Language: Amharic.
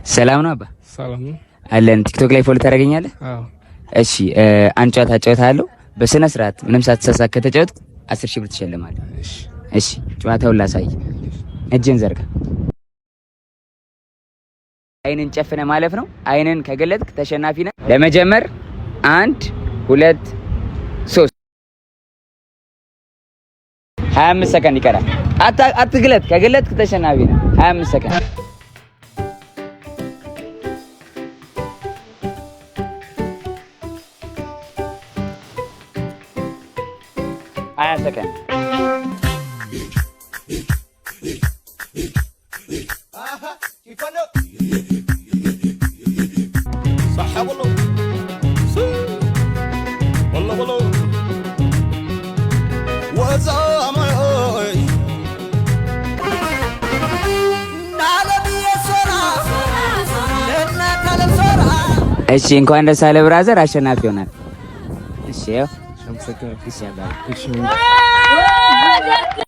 ሰላም ነው አባ? ሰላም ነው። አለን። ቲክቶክ ላይ follow ታደርገኛለህ? አዎ። እሺ፣ አንድ ጨዋታ አጫውትሃለሁ። በስነ ስርዓት ምንም ሳትሳሳት ከተጫወትክ 10,000 ብር ትሸልማለህ። እሺ። እሺ፣ ጨዋታውን ላሳይ። እጅን ዘርጋ። አይንን ጨፍነ ማለፍ ነው። አይንን ከገለጥክ ተሸናፊ ነህ። ለመጀመር አንድ፣ ሁለት፣ ሶስት። 25 ሰከንድ ይቀራል። አትግለጥ። ከገለጥክ ተሸናፊ ነህ። 25 ሰከንድ። 20 ሰከንድ። እሺ፣ እንኳን ደስ አለህ brother፣ አሸናፊ ይሆናል። እሺ፣ ያው አመሰግናለሁ። እሺ አባ። እሺ።